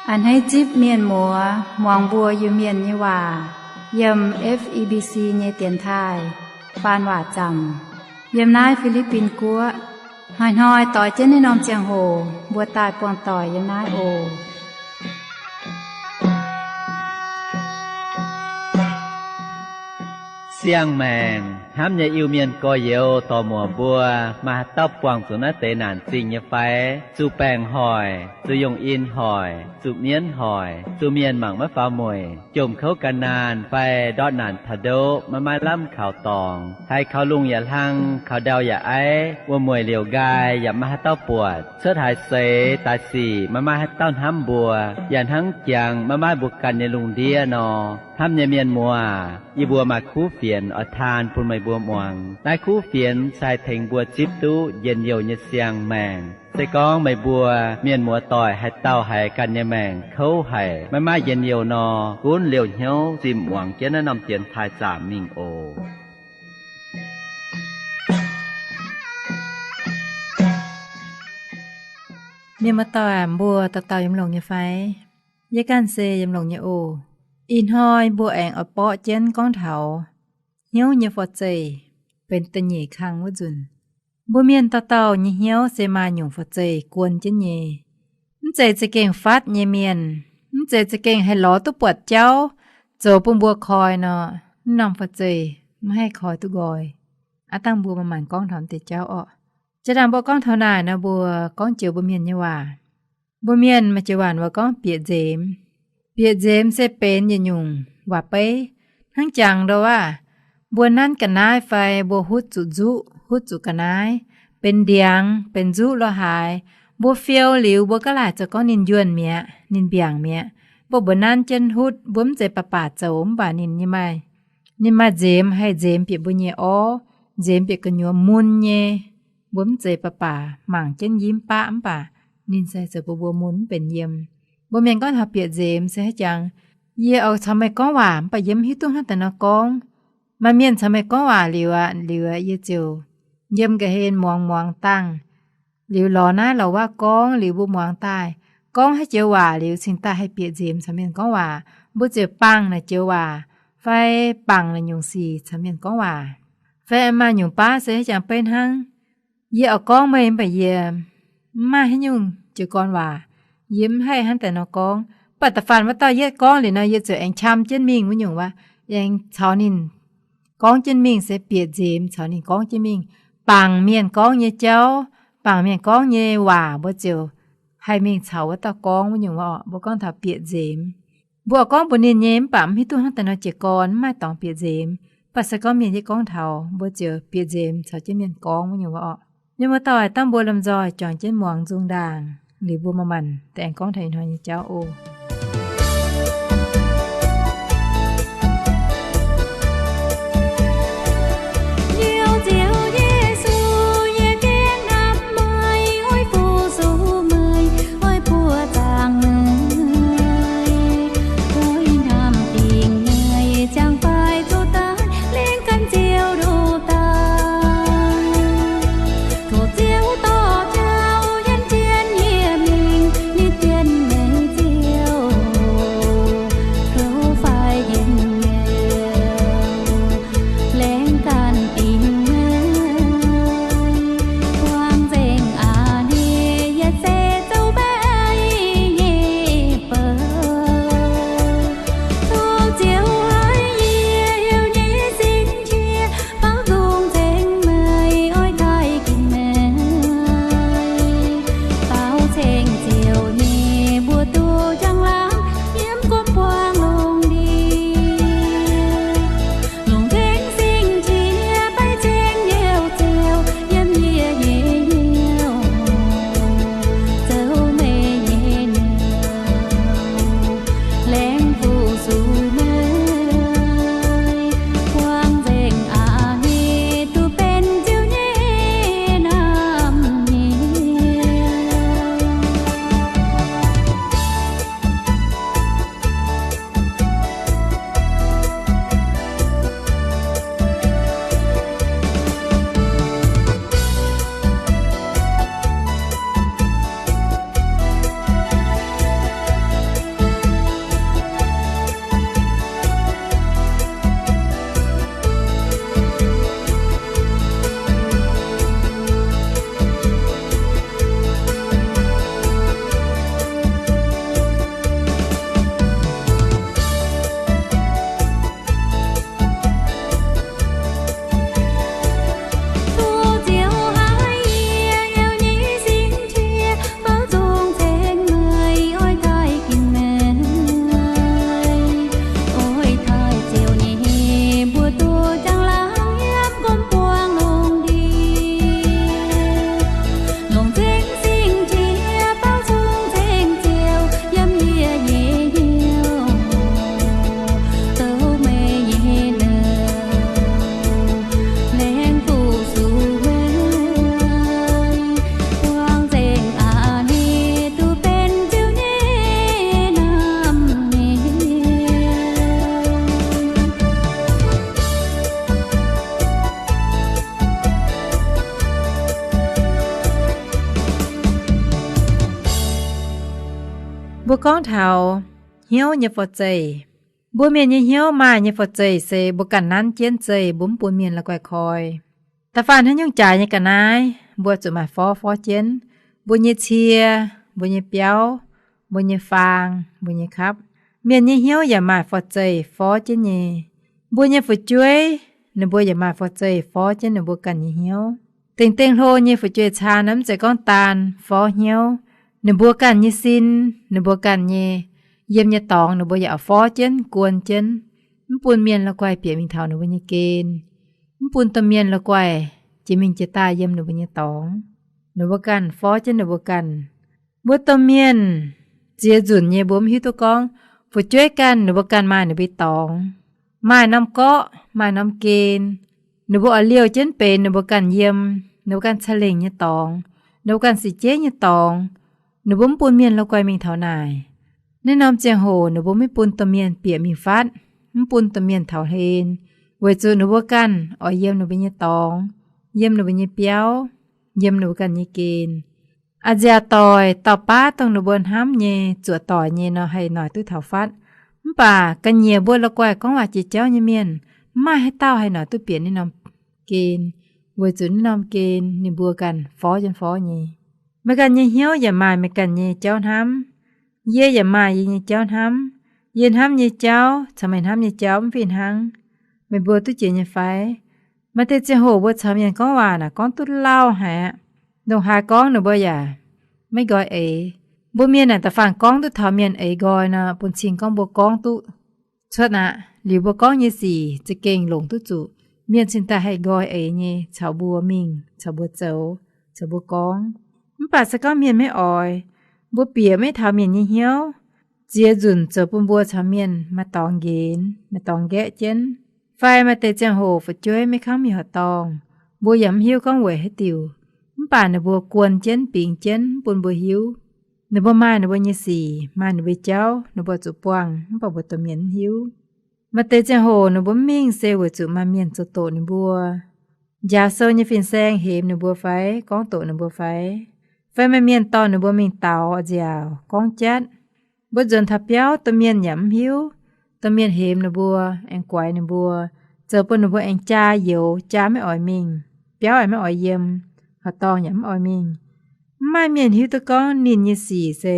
A'hneiv zipv mienh muoz muangx mbuo Iu-Mienh nyei waac yiem F E B C nyei dienx taaih faan waac zaamc yiem naaiv Fi^li^bin Guoqv. Hnoi-hnoi doix jienv naaiv norm ziangh hoc mbuo daaih buangh doic yiem naaiv oc. Siang-maengc hnamv nyei Iu-Mienh gorx-youz dorc-muoc mbuo, maaih haaix dauh buangh zuqc naaiv deix naanc zingh nyei fai? Zuqc baengc hoic, zuqc yungh in hoic, zuqc mienv hoic, zuqc mienh mangc maiv faaux mueic, jomc kouv gan naanh fai ndortv naanc taux ndoqv maiv maaih lamh kaux dorngx, haiz kaux lungh yaac hlang, kaux ndau yaac aiv, wuom-mueic liouc nqaai yaac maiv maaih haaix dauh buatc, cuotv haaix seix daaih sic maiv maaih haaix dauh hnamv mbuo, yaac hnangv jangx maiv maaih mbuo ganh nyei lungh ndiev nor. Hnamv nyei mienh muoz, yie mbuo maaih kuv fienx oix taan bun meih mbuo muangx. Naaiv kuv fienx se haih tengx mbuo zipv duqv njien-youh nyei siang-maengc. Se gorngv meih mbuo mienh muoz-doic haaix dauh haiz ganh nyei maengc kouv haic, maiv maaih njien-youh nor, gunv liouh hnyouv zimh muangx jienv naaiv norm dienx taaih zaamc mingh oc. Mienh muoz-doic, mbuo dauh dauh yiem longx nyei fai? Yie ganh se yiem longx nyei oc. Ih hnoi mbuo aengx oix borqv jienv gorngv taux hnyouv nyei forv-zeih benx da'nyeic kang wuov nzunc. Mbuo mienh dauh dauh nyei hnyouv se maaih nyungc forv-zeih guon jienv nyei. Mv zeiz za'gengh fatv nyei mienh, mv zeiz za'gengh haih lorz duqv buatc jauv zoux bun mbuo koi nor, naaiv norm forv-zeih maiv haih koi duqv nqoi. Aav dangh mbuo manc-manc gorngv taux deix jauv orqc. Jaa-ndaangc mbuo gorngv taux naaic nor, mbuo gorngv joux mbuo mienh nyei waac. Mbuo mienh maaih joux waac mbuo gorngv bieqc nzemx. Bieqc nzemx se benx yietc nyungc waac-beiv. Hnangv jangx ndo aav, mbuo nanv ga'naaiv fai mbuo hutv zuqc nzuqv, hutv zuqc ga'naaiv, benx ndiangx, benx nzuqv lo haaix, mbuo fiou liuz mbuo gaav laaic zoux gorngv ninh njuonh mi'aqv, ninh mbiaangc mi'aqv. Mbuo mbuox nanv jienv hutv, mbuo mv zeiz baac baac zoux mv baac ninh nyei maaih, ninh maaih nzemx haih nzemx bieqc mbuo nyei orv, nzemx bieqc gu'nyuoz mun nyei. Mbuo mv zeiz baac baac mangc jienv yimv baqv mv baac ninh se zoux bun mbuo mun mv benx yiem. Mbuo mienh gorngv taux bieqc nzemx se haaix jangx, yie oix caux meih gorngv waac mv baac yie mv hiuv duqv hnangv daaih nor gorngv. Maaih mienh caux meih gorngv waac liuz aqv, liuz yie ziouc yiem ga'hlen muangx muangx dangh, liuz lorz naaiv lorz wuov gorngv liuz mbuo muangx daaih, gorngv haaix joux waac liuz cingx daaih haih bieqc nzemx caux mienh gorngv waac, mbuo ziouc bangc naaic joux waac fai bangc naaic nyungc sic caux mienh gorngv waac. Fai maaih nyungc baav se haaix jangx beiv hnangv, yie oix gorngv meih mv baac yie mv maaih haaix nyungc jiez gorn waac, yie mv haih hnangv daaih nor gorngv. Mv baac da'faanh wuov dauh yietv gorngv liuz nor, yie ziouc aengx qam jienv mingh wuov nyungc waac, aengx caux ninh gorngv jienv mingh se bieqc nzemx caux ninh gorngv jienv mingh. Bangc mienh gorngv nyei jauv, bangc mienh gorngv nyei waac mbuo ziouc haih mingh caux wuov dauh gorngv wuov nyungc waac orqc. Mbuo gorngv taux bieqc nzemx. Mbuo oix gorngv mbuox ninh nyei mv baac mv hiuv duqv hnangv daaih nor jiez gorn, mv maaih dorngx bieqc nzemx. Mv baac se gorngv mienh yietv gorngv taux, mbuo ziouc bieqc nzemx caux jienv mienh gorngv wuov nyungc waac orqc. Mienh muoz-doic, dangh mbuo lomh nzoih juangc jienv muangx nzung ndaangc liuz mbuo manc-manc daaih aengx gorngv taux ih hnoi nyei jauv oc. Gorngv taux hnyouv nyei forv-zeih. Mbuo mienh nyei hnyouv maaih nyei forv-zeih se mbuo ganh nanv jienv zeih, mbuo mv bun mienh la'guaih koi. Da'faanh haaix nyungc jaaix nyei ga'naaiv, mbuo zuqc maaih forv forv jienv. Mbuo nyei cie, mbuo nyei biauv, mbuo nyei faang, mbuo nyei kapv. Mienh nyei hnyouv yaac maaih forv-zeih forv jienv nyei. Mbuo nyei fu'jueiv, ninh mbuo yaac maaih forv-zeih forv jienv ninh mbuo ganh nyei hnyouv. Dingc dengh hlo nyei fu'jueiv caan naaiv mv zeiz gorngv daan forv hnyouv. Ninh mbuo ganh nyei sin, ninh mbuo ganh nyei yiem nyei dorngx, ninh mbuo yaac forv jienv, guon jienv, mv bun mienh la'guaih bieqc mingh taux ninh mbuo nyei gen, mv bun domh mienh la'guaih jiex mingh jiex daaih yiem ninh mbuo nyei dorngx. Ninh mbuo ganh forv jienv ninh mbuo ganh. Mbuo domh mienh ziex nzunc nyei mbuo mv hiuv duqv gorngv fu'jueiv ganh ninh mbuo ganh maaih ninh mbuo nyei dorngx, maaih norm gorqv, maaih norm gen. Ninh mbuo oix liouh jienv benx ninh mbuo ganh yiem, ninh mbuo ganh ca'lengc nyei dorngx, ninh mbuo ganh sic jeiv nyei dorngx. Ninh mbuo mv bun mienh la'guaih mingh taux naaic. Naaiv norm ziangh hoc ninh mbuo maiv bun domh mienh bieqc mingh fatv, mv bun domh mienh taux hlen, weic zuqc ninh mbuo ganh oix yiem ninh mbuo nyei dorngx, yiem ninh mbuo nyei biauv, yiem ninh mbuo ganh nyei gen. A'nziaauc doic, dauh baav dongh ninh mbuo hnamv nyei, zuoqc doic nyei nor haih noic duqv taux fatv. Mv baac ga'nyiec mbuo la'guaih gorngv waac jiex jauv nyei mienh, mv maaih haaix dauh haih noic duqv bieqc naaiv norm gen, weic zuqc naaiv norm gen ninh mbuo ganh forv jienv forv nyei. Meih ganh nyei hnyouv yaac maaih meih ganh nyei jauv hnamv. Yie yaac maaih yie nyei jauv hnamv. Yie hnamv nyei jauv caux meih hnamv nyei jauv mv fih hnangv. Meih mbuo duqv jiex nyei fai? Maaih deix ziangh hoc mbuo caux mienh gorngv waac naaic gorngv duqv lauh haic aqv. Ndongc haaix gorngv ninh mbuo yaac maiv nqoi eix. Mbuo mienh naaic da'faanh gorngv duqv taux mienh eix nqoi nor, bun cing gorngv mbuo gorngv duqv cuotv aqv. Liuz mbuo gorngv nyei sic za'gengh longc duqv zuqc mienh cingx daaih haih nqoi eix nyei caux mbuo mingh, caux mbuo zoux, caux mbuo gorngv. Mv baac se gorngv mienh maiv oix, mbuo bieqc maiv taux mienh nyei hnyouv, ziex nzunc zoux bun mbuo caux mienh maaih dorngx nqenx, maaih dorngx nqaeqv jienv. Fai maaih deix ziangh hoc fu'jueiv maiv kangv mingh horqc dorngh, mbuo yaac mv hiuv gorngv weic haaix diuc. Mv baac ninh mbuo guon jienv, bingx jienv, mv bun mbuo hiuv. Ninh mbuo maaih ninh mbuo nyei sic, maaih ninh mbuo nyei jauv, ninh mbuo zuqc buangh, mv baac mbuo domh mienh mv hiuv. Maaih deix ziangh hoc ninh mbuo mv mingh se weic zuqc maaih mienh zoux doqc ninh mbuo. Njaaux sou nyei fin-saeng hemx ninh mbuo fai gorngv doqc ninh mbuo fai, fai maaih mienh dorh ninh mbuo mingh daux a'nziaauc gorngv jatv. Mbuo nzuonx taux biauv, domh mienh yaac mv hiuv. Domh mienh hemx ninh mbuo, aengx guaix ninh mbuo, zoux bun ninh mbuo aengx jaa youx, jaa maiv oix mingh, biauv aengx maiv oix yiem, horqc dorngh yaac mv oix mingh. Mv maaih mienh hiuv duqv gorngv ninh nyei sic se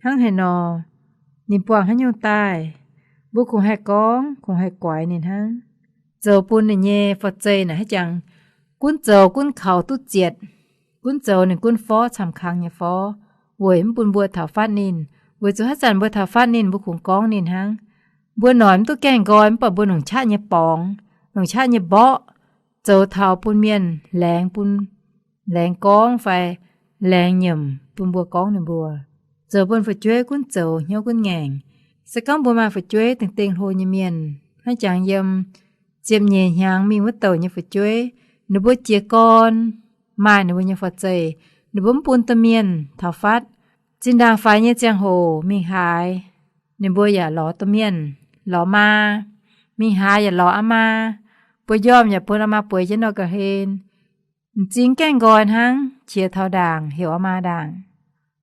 hnangv haaix nor, ninh buangh haaix nyungc daaih. Mbuo kungx haih gorngv, kungx haih guaix ninh hnangv, zoux bun ninh nyei forv-zeih naaic haaix jangx gunv zoux gunv kaux duqv zietc, gunv zoux ninh gunv forv camv-kang nyei forv, weic mv bun mbuo taux fatv ninh, weic zuqc haaix zanc mbuo taux fatv ninh, mbuo kungx gorngv ninh hnangv. Mbuo noic mv duqv gaengh nqoi, mv baac mbuo longc qaqv nyei borngz, longc qaqv nyei mborqv zoux taux bun mienh laengz, bun laengz gorngv fai laengz nyiemc bun mbuo gorngv ninh mbuo, zoux bun fu'jueiv gunv zoux hnyouv gunv ngaengc. Se gorngv mbuo maaih fu'jueiv dingh dingh hlo nyei mienh, haaix jangx yiem ziepc nyeic hnyangx mingh wuov douc nyei fu'jueiv, ninh mbuo jiez gorn, maaih ninh mbuo nyei forv-zeih, ninh mbuo mv bun domh mienh taux fatv. Zinh ndaangc faix nyei ziangh hoc mingh haaix, ninh mbuo yaac lorz domh mienh, lorz maa. Mingh haaix yaac lorz aa maa. Bueix njormh yaac bun aa maa bueix jienv nor ga'hlen. M'zing gaengh nqoi hnangv, qiex taux ndaangc heuc aa maa ndaangc.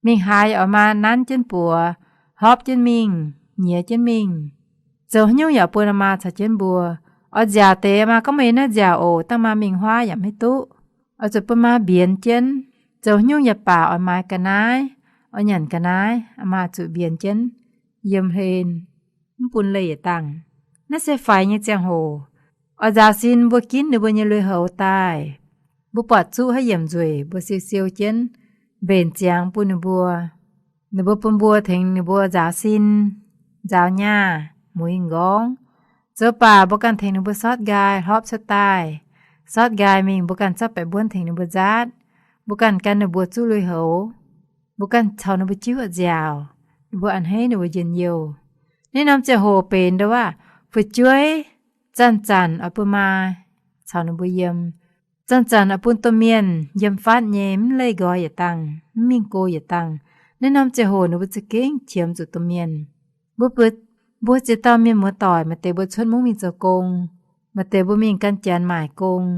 Mingh haaix yaac aa maa nanv jienv buoz, hlopv jienv mingh, nyiex jienv mingh. Zoux haaix nyungc yaac bun aa maa caux jienv mbuo. Oix nziaauc deix, aa maa gorngv, meih naaiv nziaauc oc, dangh maa mingh huaav yaac maiv duqv. Oix zuqc bun maa mbienx jienv. Zoux haaix nyungc yaac baac oix maaiz ga'naaiv, oix nyanc ga'naaiv, aa maa zuqc mbienx jienv yiem hlen, mv bun leih yietc dangh. Naaiv se faix nyei ziangh hoc. Oix nzaaux sin mbuo ginv ninh mbuo nyei lui-houx daaih. Mbuo buatc zuqv haaix yiemc nzueic, mbuo siou siou jienv, mbenc ziangx bun ninh mbuo. Ninh mbuo bun mbuo tengx ninh mbuo nzaaux sin, nzaaux nyaah, muix m'nqorngv. Zoux baac mbuo ganh tengx ninh mbuo sortv nqaai hlopv cuotv daaih. Sortv nqaai mingh, mbuo ganh zorqv baeqc mbuonv tengx ninh mbuo nzaatv. Mbuo ganh gan ninh mbuo zuqv lui-houx. Mbuo ganh caux ninh mbuo jiuv a'nziaauc. Ninh mbuo a'hneiv ninh mbuo njien-youh. Naaiv norm ziangh hoc benx ndo aav, fu'jueiv zanc-zanc oix bun maa caux ninh mbuo yiem. Zanc-zanc oix bun domh mienh yiem fatv nyei, mv leih nqoi yietc dangh, mv mingh go yietc dangh. Naaiv norm ziangh hoc ninh mbuo za'gengh qiemx zuqc domh mienh. Mbuo, mbuo ziex dauh mienh muoz-doic, maaih deix mbuo cuotv mungv mingh zoux gong, maaih deix mbuo mingh gan janx maaic gong.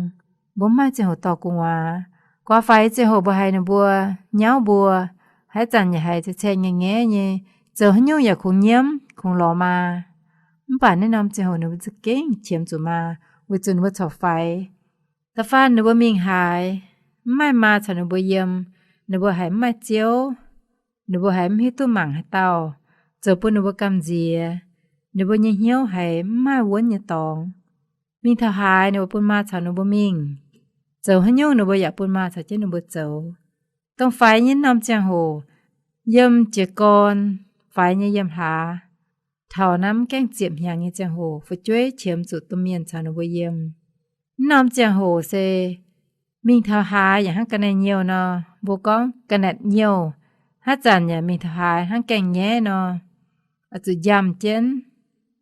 Mbuo mv maaih ziangh hoc dorh gu'nguaaz. Guaax faix ziangh hoc mbuo haiz ninh mbuo nyauv mbuo, haaix zanc yaac haiz caeng caeng ngaeqv ngaeqv nyei, Zoux haaix nyungc yaac kungx nyiemv, kungx lorz maa. Mv baac naaiv norm ziangh hoc ninh mbuo za'gengh qiemx zuqc maa, weic zuqc ninh mbuo corc faix. Da'faanh ninh mbuo mingh haaix, mv maaih maa caux ninh mbuo yiem, ninh mbuo haiz mv maaih ziouv, ninh mbuo haiz mv hiuv duqv mangc haaix dauh, zoux bun ninh mbuo gamh nziex. Ninh mbuo nyei hnyouv haiz mv maaih wuonv nyei dorngx. Mingh taux haaix ninh mbuo bun maa caux ninh mbuo mingh, zoux haaix nyungc ninh mbuo yaac bun maa caux jienv ninh mbuo zoux. Dongh faix nyei norm ziangh hoc, yiem jiez gorn, faix nyei yiem hlaax, taux naaiv mv gaengh ziepc hnyangx nyei ziangh hoc, fu'jueiv qiemx zuqc domh mienh caux ninh mbuo yiem. Naaiv norm ziangh hoc se mingh taux haaix yaac hnangv ga'naaiv-nyouh nor, mbuo gorngv ga'naaiv-nyouh. Haaix zanc yaac mingh taux haaix hnangv gaengh nyaiv nor, zuqc njamv jienv.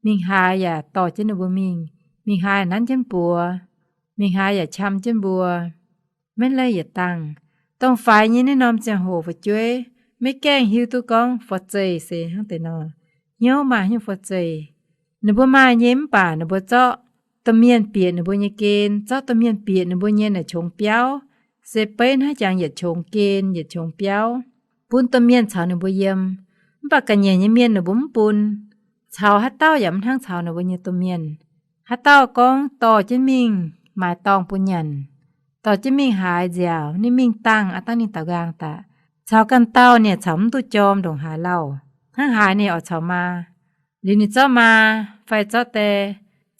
Mingh haaix yaac dorh jienv ninh mbuo mingh, mingh haaix nanv jienv mbuox, mingh haaix yaac qam jienv mbuo. Maiv leih yietc dangh. Dongh faix nyei naaiv norm ziangh hoc fu'jueiv maiv gaengh hiuv duqv gorngv forv-zeih se hnangv deix nor. Hnyouv maaih hnyouv forv-zeih. Ninh mbuo maaih nyei mv baac ninh mbuo zorqv domh mienh bieqc ninh mbuo nyei gen, zorqv domh mienh bieqc ninh mbuo nyei naaic qongx biauv, se beiv hnangv jangx yietc qongx gen yietc qongx biauv, bun domh mienh caux ninh mbuo yiem. Mv baac ga'nyiec nyei mienh ninh mbuo mv bun. Caux haaix dauh yaac mv hnangv caux ninh mbuo nyei domh mienh. Haaix dauh gorngv dorh jienv mingh maaiz dorngh bun nyanc, dorh jienv mingh haaix nziaauc, ninh mingh dangh aqv dangh ninh daux nqaang daaih. Caux ganh dauh ninh caux mv duqv jorm ndongc haaix lauh. Hnangv haaix ninh oix caux maa, liuz ninh zorqv maa fai zorqv die,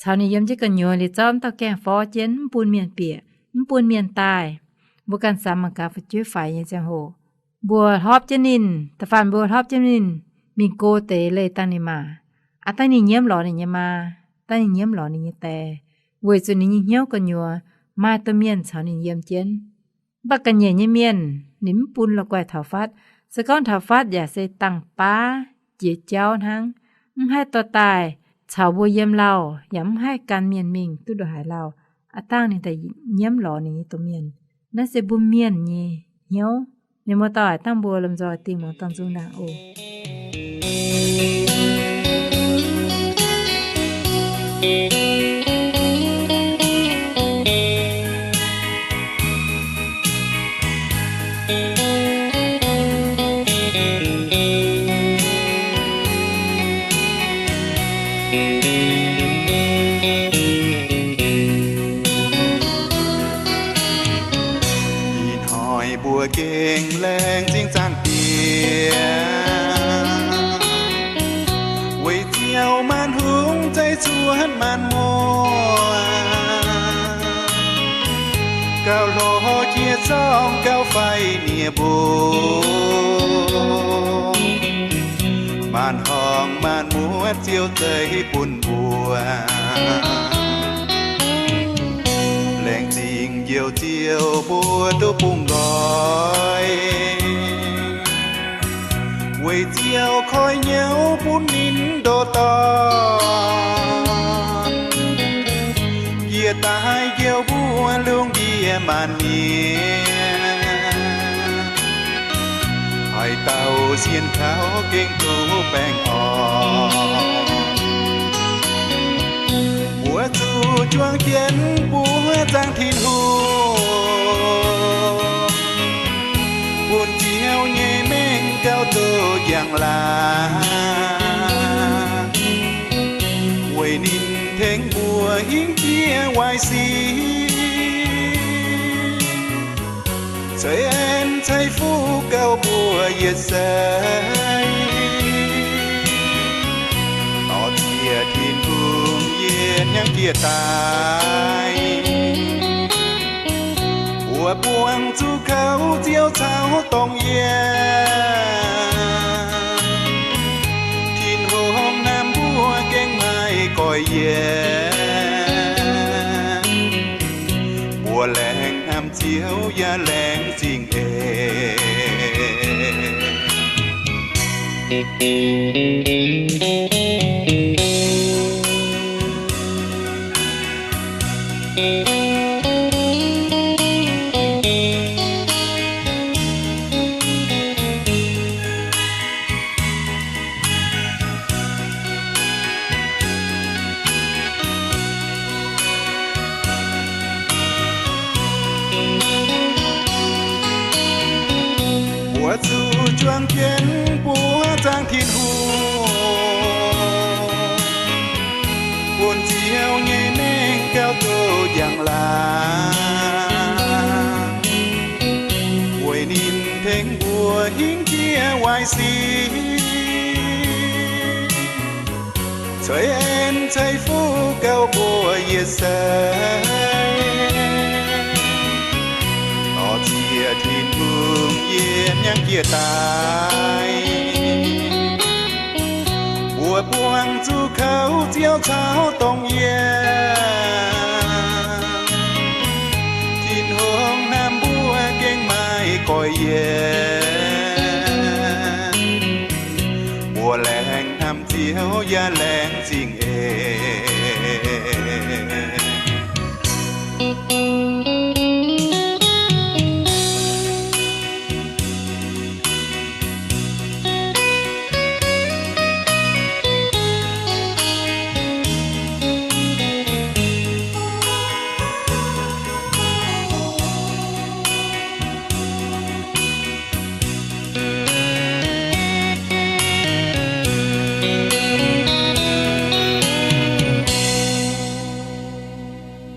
caux ninh yiem jienv gu'nyuoz liuz zorqv mv dauh gaengh forv jienv, mv bun mienh bieqc, mv bun mienh daaih. Mbuo ganh samx mangc gaax fu'jueiv faix nyei ziangh hoc, mbuo hlopv jienv ninh, da'faanh mbuo hlopv jienv ninh mingh go deix leih dangh ninh maah, aqv dangh ninh nyiemv lorz ninh nyei maa, dangh ninh nyiemv lorz ninh nyei die, weic zuqc ninh nyei hnyouv gu'nyuoz maaih domh mienh caux ninh yiem jienv. Mv baac ga'nyiec nyei mienh ninh mv bun la'guaih taux fatv. Se gorngv taux fatv yaac se dangh baav jiex jauv hnangv, mv haih dorh daaih caux mbuo yiem lauh, yaac mv haih gan mienh mingh duqv ndongc haaix lauh, aqv dangh ninh daaih nyiemv lorz ninh nyei domh mienh. Naaiv se mbuo mienh nyei hnyouv. Mienh muoz-doic, dangh mbuo lomh nzoih dingh muangx dangh nzung ndaangc oc. Ih hnoi mbuo gengh laengz zingh zaangc Diex, weic ziouc maanc hungh zeiv cuotv maanc muotc, gauh lorz jiex zorng gauh faix nie-mbung. Maanc horngh maanc muotc Ziouv zeiv bun mbuo, laengz zingh Njoux Ziouv mbuo duqv bungx nqoi, weic Ziouv koi hnyouv bun ninh ndoh dorn, jiex daaih njoux mbuo lungh ndiev maanc nyiex. Haaix dauh sienx kaux gengh duqv baengh orn. Mbuo zuqc juang jienv mbuo zaangc Tin-Hungh, bun Ziouv nyei mengh gauh duqv njang-laangc, weic ninh tengx mbuo hingv jiex waaic sic, ceix en ceix fuqv gauh mbuo yietc seix. Dorh ziex Tin-Hungh yie hnyangx jiex daaih, mbuo buangh zuqc kaux Ziouv caux dongh yie, Tin-Hungh naaiv mbuo gengh maiv goix yie. Mbuo laengz hnamv Ziouv yaac laengz zingh eix. Mbuo zuqc juang jienv mbuo Zaangc Tin-Hungh, bun Ziouv nyei mengh gauh doqc njang-laangc, weic ninh tengx mbuo hingv jiex waaic sic, ceix en ceix fuqv gauh mbuox yietc seix. Dorh ziex Tin-Hungh yie hnyangx jiex daaih, mbuo buangh zuqc kouv Ziouv caux dongh yie. Tin-Hungh hnamv mbuo gengh maaih goiv yie. Mbuo laengz hnamv Ziouv yaac laengz zingh eix.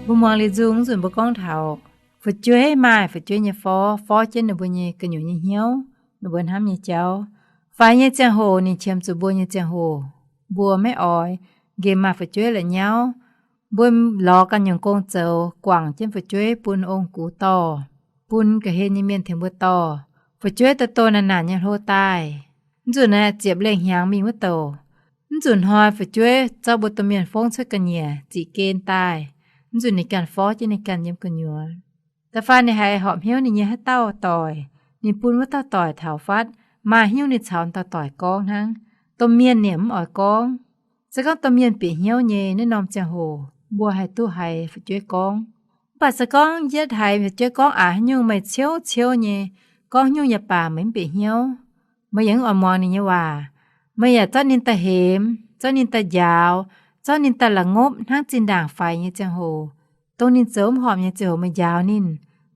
Mbuo muangx liuz nzung nzunc mbuo gorngv taux fu'jueiv maaih fu'jueiv nyei forv, forv jienv ninh mbuo nyei gu'nyuoz nyei hnyouv, ninh mbuo hnamv nyei jauv. Faix nyei ziangh hoc ninh qiemx zuqc mbuo nyei ziangh hoc, mbuo maiv oix nqemh maaih fu'jueiv la'nyauv. Mbuo lorz ganh nyungc gong zoux, guangc jienv fu'jueiv bun ong-gux dorh, bun ga'hlen nyei mienh tengx mbuo dorh. Fu'jueiv daaih doh naanc naanc nyei hlo daaih, mv zuqc naaiv ziepc lengh hnyangx mingh wuov douc. Mv zuqc hnoi fu'jueiv zorqv mbuo domh mienh fongv cuotv ga'nyiec ziqc gen daaih, mv zuqc ninh ganh forv jienv ninh ganh yiem gu'nyuoz. Da'faanh ninh haiz horpc hnyouv ninh nyei haaix dauh doic, ninh bun wuov dauh doic taux fatv, maaih haaix nyungc ninh caux dauh doic gorngv hnangv. Domh mienh ninh mv oix gorngv. Se gorngv domh mienh bieqc hnyouv nyei, naaiv norm ziangh hoc mbuo haih duqv haiz fu'jueiv gorngv. Mv baac se gorngv yietv haiz fu'jueiv gorngv, Aac, haaix nyungc meih ciouv ciouv nyei, gorngv haaix nyungc yaac baac meih mv bieqc hnyouv, meih yaac mv oix muangx ninh nyei waac, meih yaac zorqv ninh daaih hemx, zorqv ninh daaih njaaux, zorqv ninh daaih la'ngopv hnangv zinh ndaangc faix nyei ziangh hoc. Dongh ninh zoux mv horpc nyei ziangh hoc meih njaaux ninh,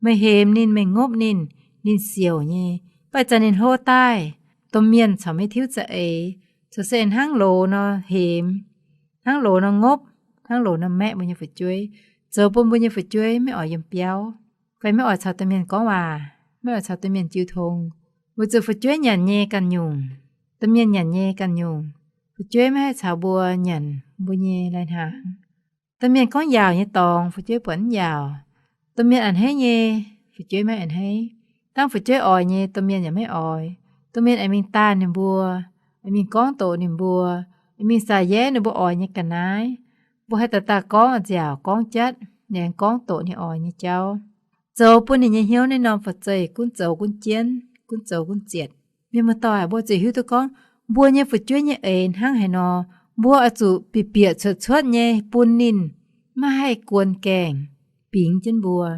meih hemx ninh, meih ngopv ninh, ninh siouc nyei. Mv baac zanc ninh hlo daaih, domh mienh corc maiv tiuv za'eix, corc se hnangv loz nor hemx, hnangv loz nor ngopv, hnangv loz nor maeqv mbuo nyei fu'jueiv, zoux bun mbuo nyei fu'jueiv maiv oix yiem biauv, fai maiv oix caux domh mienh gorngv waac, maiv oix caux domh mienh jiu tong, weic zuqc fu'jueiv nyanc nyei ganh nyungc, domh mienh nyanc nyei ganh nyungc. Fu'jueiv maiv haih caux mbuo nyanc mbuo nyei lai-hnaangx. Domh mienh gorngv yaauc nyei dorngx, fu'jueiv buatc mv yaauc. Domh mienh a'hneiv nyei, fu'jueiv maiv a'hneiv. Dangh fu'jueiv oix nyei, domh mienh yaac maiv oix. Domh mienh aengx mingh daanh ninh mbuo, aengx mingh gorngv doqc ninh mbuo, aengx mingh saax yeiv ninh mbuo oix nyei ga'naaiv. Mbuo haih daaih daaih gorngv a'nziaauc gorngv jatv, ninh aengx gorngv doqc ninh oix nyei jauv, zoux bun ninh nyei hnyouv naaiv norm forv-zeih gunv zoux gunv jienv, gunv zoux gunv zietc. Mienh muoz-doic, mbuo zuqc hiuv duqv gorngv mbuo nyei fu'jueiv nyei eix hnangv haaix nor, mbuo oix zuqc bieqc bieqc cuotv cuotv nyei bun ninh maiv haih guon gaengh bingx jienv mbuo.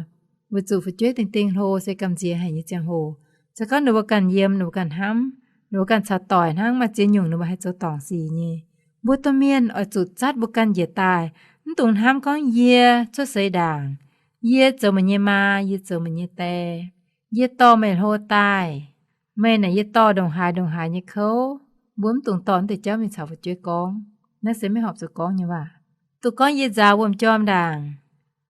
Weic zuqc fu'jueiv dingh dingh hlo se gamh nziex haic nyei ziangh hoc. Se gorngv ninh mbuo ganh yiem, ninh mbuo ganh hnamv, ninh mbuo ganh caux doic hnangv, maaih ziex nyungc ninh mbuo haih zoux dorngc sic nyei. Mbuo domh mienh oix zuqc zatv mbuo ganh njiec daaih, mv dungx hnamv gorngv yie cuotv seix ndaangc, yie zoux meih nyei maa, yie zoux meih nyei die, yie dorh meih hlo daaih, meih naaic yie dorh ndongc haaix ndongc haaix nyei kouv. Mbuo mv dungx dorh naaiv deix jauv mingh caux fu'jueiv gorngv. Naaiv se maiv horpc zuqc gorngv nyei waac. Duqv gorngv yie nzaaux wuom-jorm ndaangc,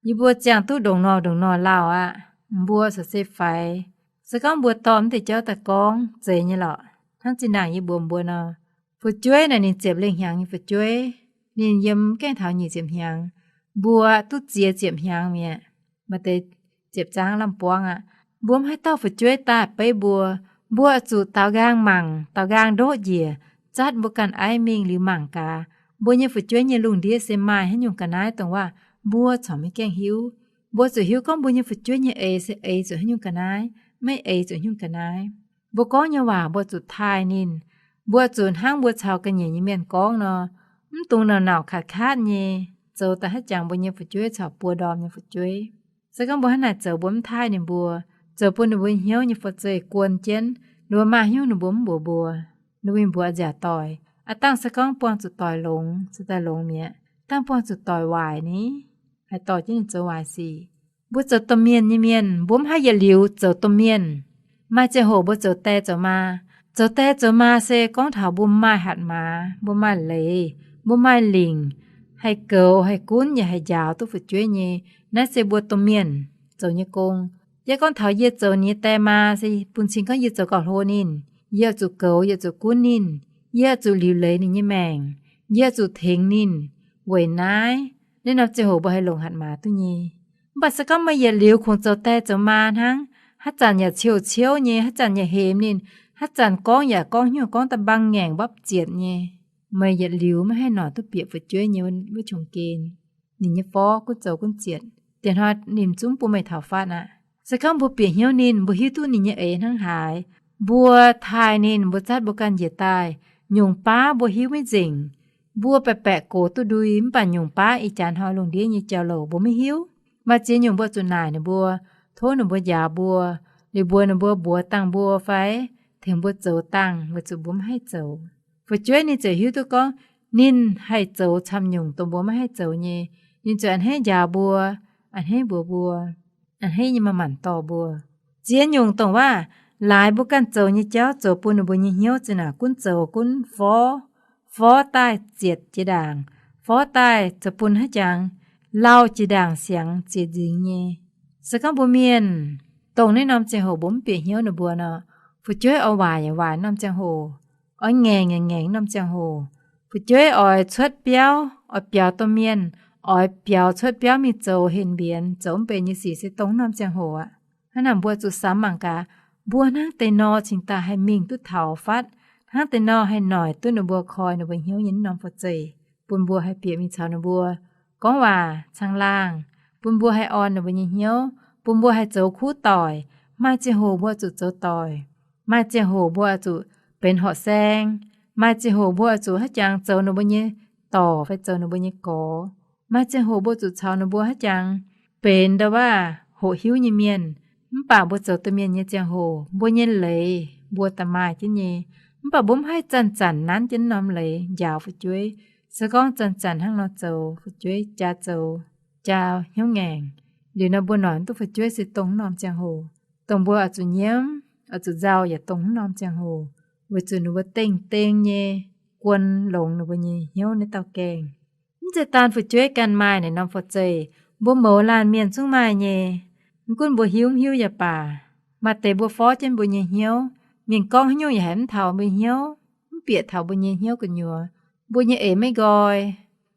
yie mbuo ziangh duqv ndongc nor ndongc nor lauh aqv, mbuo corc se faix. Se gorngv mbuo dorh naaiv deix jauv daaih gorngv, zeiz nyei lorqc. Hnangv zinh ndaangc yie mbuox mbuo nor, fu'jueiv naaic ninh ziepc lengh hnyangx nyei fu'jueiv, ninh yiem gaengh taux nyic ziepc hnyangx, mbuo duqv ziex ziepc hnyangx mi'aqv. Maaih deix ziepc zaang lamh buangv aqv. Mbuo mv haih dorh fu'jueiv daaih beiv mbuo. Mbuo oix zuqc daaux nqaang mangc, daaux nqaang ndoqv njiec, zatv mbuo ganh aiv mingh liuz mangc gaax, mbuo nyei fu'jueiv nyei lungh ndiev se maaih haaix nyungc ga'naaiv dongh waac mbuo corc maiv gaengh hiuv. Mbuo zuqc hiuv gorngv mbuo nyei fu'jueiv nyei eix se eix zuqc haaix nyungc ga'naaiv, maiv eix zuqc haaix nyungc ga'naaiv. Mbuo gorngv nyei waac mbuo zuqc taaih ninh. Mbuo zuqc hnangv mbuo caux ga'nyiec nyei mienh gorngv nor, mv dungx nauc nauc katv katv nyei, zoux daaih haaix jangx mbuo nyei fu'jueiv caux buo ndorm nyei fu'jueiv. Se gorngv mbuo hnangv naaic zoux mbuo mv taaih ninh mbuo, zoux bun ninh mbuo hnyouv nyei forv-zeih guon jienv, ninh mbuo maaih hnyouv ninh mbuo mv mbuox mbuo. Ninh mbuo mingh mbuox nziaauc doic. Aav dangh se gorngv buangh zuqc doic longx, se daaih longx mi'aqv. Dangh buangh zuqc doic waaic ni, haih dorh jienv ninh zoux waaic sic. Mbuo zoux domh mienh nyei mienh, mbuo mv haih yietc liuz zoux domh mienh. Maaih ziangh hoc mbuo zoux die zoux maa, Zoux die zoux maa se gorngv taux mbuo maaih hatc maaz, mbuo maaih leiz, mbuo maaih lingc, haih goux, haih gunv, yaac haih njaaux duqv fu'jueiv nyei. Naaiv se mbuo domh mienh zoux nyei gong. Yie gorngv taux yie zoux ninh nyei die maa se bun cing gorngv yie zoux gauh hlo ninh. Yie oix zuqc goux, yie oix zuqc gunv ninh. Yie oix zuqc liuc leiz ninh nyei maengc. Yie oix zuqc tengx ninh. Weic naaiv, naaiv norm ziangh hoc mbuo haih longc hatc maaz duqv nyei. Mv baac se gorngv meih yietc liuz kungx zoux die zoux maa hnangv, haaix zanc yaac ciouv-ciouv nyei, haaix zanc yaac hemx ninh, haaix zanc gorngv yaac gorngv hnyouv gorngv da'mbang ngaengc mbapv zietc nyei, meih yietc liuz maiv haih noic duqv bieqc fu'jueiv nyei wuov qongx gen. Ninh nyei forv gunv zoux gunv zietc, dieh hnoi ninh zungv bun meih taux fatv aqv. Se gorngv mbuo bieqc hnyouv ninh, mbuo hiuv duqv ninh nyei eix hnangv haaix, mbuo taaih ninh, mbuo zatv mbuo ganh njiec daaih, nyungc baav mbuo hiuv maiv nzengc. Mbuo baeqc-baeqc gox duqv ndui, mv baac nyungc baav ih jaax hnoi lungh ndiev nyei jauv-louc mbuo maiv hiuv. Maaih ziex nyungc mbuo zuqc naaic ninh mbuo, tov ninh mbuo njaaux mbuo, liuz mbuox ninh mbuo mbuox dangh mbuo fai tengx mbuo zoux dangh weic zuqc mbuo maiv haih zoux. Fu'jueiv ninh ziouc hiuv duqv gorngv ninh haih zoux camv nyungc dongh mbuo maiv haih zoux nyei. Ninh ziouc a'hneiv njaaux mbuo, a'hneiv mbuox mbuo, a'hneiv nyei manc-manc dorh mbuo. Ziex nyungc dongh waac laaix mbuo ganh zoux nyei jauv zoux bun ninh mbuo nyei hnyouv zinh naaic gunv zoux gunv forv, forv daaih zietc jiex ndaangc, forv daaih zoux bun haaix jangx lauh jiex ndaangc siangx ziex nzingx nyei. Se gorngv mbuo mienh dongh naaiv norm ziangh hoc mbuo mv bieqc hnyouv ninh mbuo nor, fu'jueiv oix waaic yaac waaic norm ziangh hoc, oix ngaengc yaac ngaengc norm ziangh hoc. Fu'jueiv oix cuotv biauv, oix biaux domh mienh, oix biaux cuotv biauv mingh zoux henh mbienx, zoux mv benx nyei sic se dongh norm ziangh hoc aqv. Hnangv naaic mbuo zuqc samx mangc gaax, mbuo hnangv deix nor cingx daaih haih mingh duqv taux fatv, hnangv deix nor haih noic duqv ninh mbuo koi ninh mbuo hnyouv nyei norm forv-zeih, bun mbuo haih bieqc mingh caux ninh mbuo gorngv waac caangh laangh, bun mbuo haih orn ninh mbuo nyei hnyouv, bun mbuo haih zoux kuv doic. Maaih ziangh hoc mbuo zuqc zoux doic, maaih ziangh hoc mbuo zuqc benx horqc saeng, maaih ziangh hoc mbuo zuqc haaix jangx zoux ninh mbuo nyei dorc fai zoux ninh mbuo nyei gorx, maaih ziangh hoc mbuo zuqc caux ninh mbuo haaix jangx benx ndau waac hoqc hiuv nyei mienh. Mv baac mbuo zoux domh mienh nyei ziangh hoc, mbuo nyei leiz mbuo da'maaih jienv nyei. Mv baac mbuo mv haih zanc-zanc nanv jienv norm leiz njaaux fu'jueiv. Se gorngv zanc-zanc hnangv nor zoux, fu'jueiv jaa zoux, jaa hnyouv ngaengc, liuz nor mbuo noic duqv fu'jueiv se dongh norm ziangh hoc, dongh mbuo oix zuqc nyiemv, oix zuqc nzauh yaac dongh norm ziangh hoc, weic zuqc ninh mbuo dengh dengh nyei guon longx ninh mbuo nyei hnyouv naaiv dauh gaengh. Mv zeiz daan fu'jueiv ganh maaih naaic norm forv-zeih. Mbuo mouz laanh mienh zungv maaih nyei. Mv gunv mbuo hiuv mv hiuv yaac baac, maaih deix mbuo forv jienv mbuo nyei hnyouv, mienh gorngv haaix nyungc yaac haiz mv taux mbuo hnyouv, mv bieqc taux mbuo nyei hnyouv gu'nyuoz. Mbuo nyei eix maiv nqoi,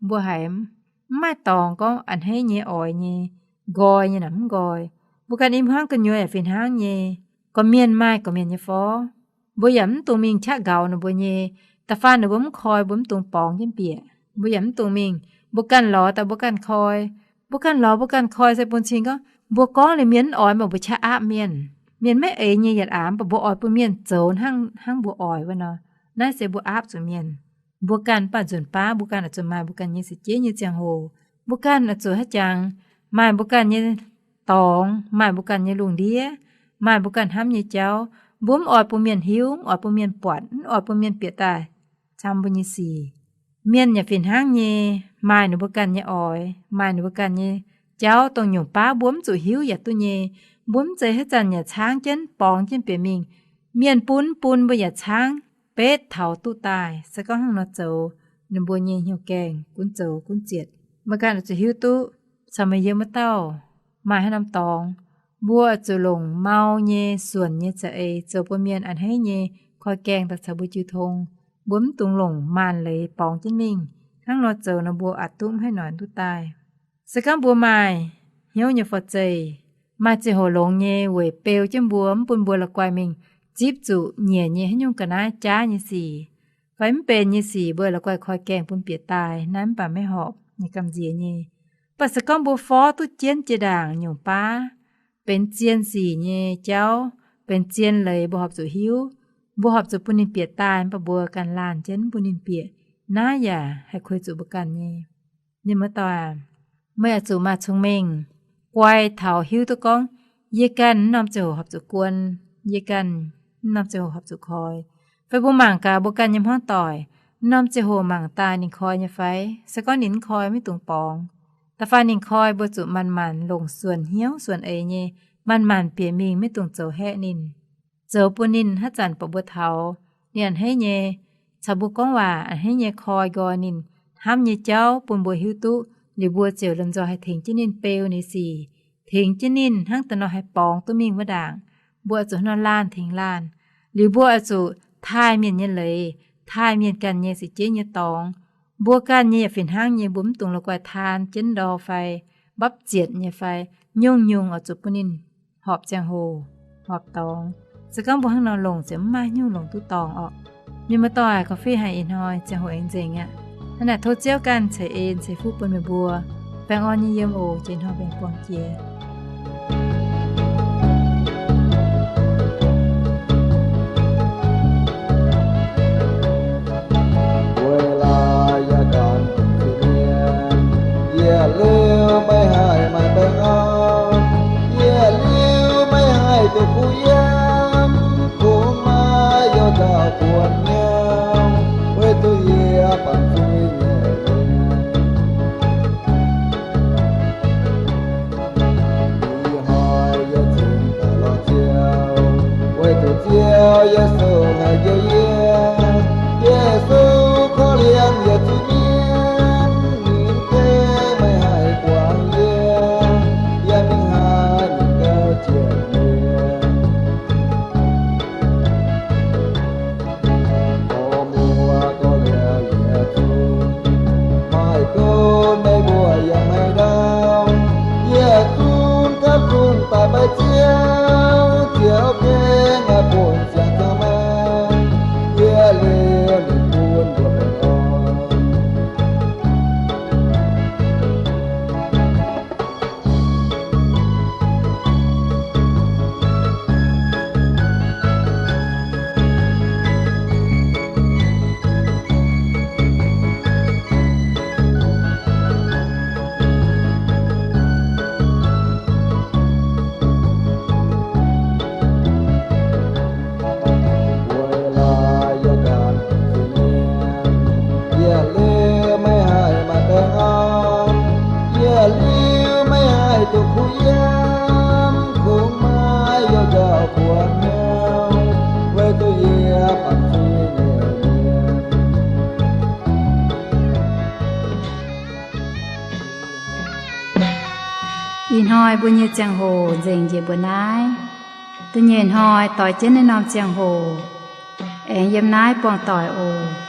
mbuo haiz mv maaih dorngx gorngv a'hneiv nyei, oix nyei, nqoi nyei naaic mv nqoi. Mbuo ganh i hmuangv gu'nyuoz yaac fih hnangv nyei. Gorqv-mienh maaih gorqv-mienh nyei forv. Mbuo yaac mv dungx mingh qaqv nqaux ninh mbuo nyei. Da'faanh ninh mbuo mv koi, mbuo mv dungx borngz jienv bieqc. Mbuo yaac mv dungx mingh, mbuo ganh lorz daaih mbuo ganh koi. Mbuo ganh lorz mbuo ganh koi se bun cing gorngv mbuo gorngv liuz mienh mv oix, mv baac mbuo qaqv aapv mienh. Mienh maiv eix nyei yietc aav, mv baac mbuo oix bun mienh zoux hnangv, hnangv mbuo oix wuov nor. Naaiv se mbuo aapv zuqc mienh. Mbuo ganh mv baac nzunc baav mbuo ganh oix zuqc maaih mbuo ganh nyei seix jeiv nyei ziangh hoc. Mbuo ganh oix zuqc haaix jangx maaih mbuo ganh nyei dorngx, maaih mbuo ganh nyei lungh ndiev, maaih mbuo ganh hnamv nyei jauv. Mbuo mv oix bun mienh hiuv, mv oix bun mienh buatc, mv oix bun mienh bieqc daaih camv mbuo nyei sic. Mienh yaac fih hnangv nyei, maaih ninh mbuo ganh nyei oix, maaih ninh mbuo ganh nyei jauv dongh nyungc baav mbuo mv zuqc hiuv yaac duqv nyei. Mbuo mv zeiz haaix zanc yaac caangv jienv borngz jienv bieqc mingh. Mienh bun mv bun mbuo yaac caangv betv taux duqv daaih. Se gorngv hnangv nor zoux, ninh mbuo nyei hnyouv gaengh gunv zoux gunv zietc. Meih ganh oix zuqc hiuv duqv caux meih yiem wuov dauh maaih haaix norm dorngx, mbuo oix zuqc longc mau nyei, suonc nyei za'eix zoux bun mienh a'hneiv nyei koi gaengh daaih caux mbuo jiu tong. Mbuo mv dungx longc maanc leiz borngz jienv mingh. Hnangv nor zoux nor mbuo aqc duqv mv haih noic duqv daaih. Se gorngv mbuo maaih hnyouv nyei forv-zeih, maaih ziangh hoc longx nyei weic beu jienv mbuo, mv bun mbuo la'guaih mingh zipv zuqc nyiec nyei haaix nyungc ga'naaiv jaav nyei sic fai mv benx nyei sic, mbuo la'guaih koi gaengh bun bieqc daaih. Naaiv mv baac maiv horpc nyei, gamh nziex nyei. Mv baac se gorngv mbuo forv duqv jienv jiex ndaangc nyungc baav benx zien sic nyei jauv, benx zien leiz mbuo horpc zuqc hiuv, mbuo horpc zuqc bun ninh bieqc daaih, mv baac mbuo ganh laanh jienv mv bun ninh bieqc, naaiv yaac haih kuei zuqc mbuo ganh nyei. Ninh muoz-doic aac, meih oix zuqc maaih cong-mengh guai taux hiuv duqv gorngv yie ganh mv norm ziangh hoc horpc zuqc guon, yie ganh mv norm ziangh hoc horpc zuqc koi. Fai mbuo mangc gaax mbuo ganh nyei hmuangv doic, mv norm ziangh hoc mangc daaih ninh koi nyei fai? Se gorngv ninh mv koi, maiv dungx borngz. Da'faanh ninh koi, mbuo zuqc manc-manc longc suonc hnyouv suonc eix nyei, manc-manc bieqc mingh, maiv dungx zoux haeqv ninh. Zoux bun ninh haaix zanc buatc mbuo taux, Ninh a'hneiv nyei caux mbuo gorngv waac, a'hneiv nyei koi nqoi ninh hnamv nyei jauv bun mbuo hiuv duqv, liuz mbuo ziouc lomh nzoih haih tengx jienv ninh beu ninh sic, tengx jienv ninh hnangv da'nor haih borngz duqv mingh wuov ndaangc. Mbuo oix zuqc hnangv nor laanh tengx laanh. Liuz mbuo oix zuqc taaih mienh nyei leiz, taaih mienh ganh nyei seix jeiv nyei dorngx. Mbuo ganh nyei yaac fih hnangv nyei, mbuo mv dungx la'guaih taan jienv ndor fai mbapv zietc nyei fai, nyungc-nyungc oix zuqc bun ninh horpc ziangh hoc, horpc dorngx. Se gorngv mbuo hnangv nor longc ziouc mv maaih nyungc longc duqv dorngx orqc. Mienh muoz-doic, gauh fih haic ih hnoi ziangh hoc aengx nzengc aqv. Hnangv naaic tov Ziouv ganh ceix en ceix fuqv bun meih mbuo. Baengh orn nyei yiem oc. Jiex hnoi mbuo aengx buangh jiex. Weic laaix yaac ganh zuqc mienh, yietc liuz maiv haih maaih baengh orn, yietc liuz maiv haih duqv kuh yiem, kungx maaih youh nzauh buonc hnyouv, weic zuqc yie bangc zuiz nyei mienh. Ih hnoi yie cingx daaih lorz Ziouv, weic zuqc Ziouv Yesu haih njoux yie. Yesu korv-lienh yietc zungv mienh, ninh gengh maiv haih guangc yie, yie mingh haaix ninh gauh jiex mienh. Gorx-muoz gorx-youz yietc zungv, maaih gunv meih mbuo yaac haiz ndau, yietc zungv gapv zunh daaih beiv Ziouv, Ziouv gengh maaih bun siang zaangc maah, yie liuz ninh bun mbuo baengh orn. Weic laaix yie ganh zuqc mienh, yietc liuz maiv haih maaih baengh orn, yietc liuz maiv haih duqv kuh yiem, kungx maaih youh nzauh buonc hnyouv, weic zuqc yie bangc zuiz nyei mienh. Ih hnoi mbuo nyei ziangh hoc nzengc njiec mbuo naaiv. Da'nyeic hnoi doix jienv naaiv norm ziangh hoc aengx yiem naaiv buangh doic oc.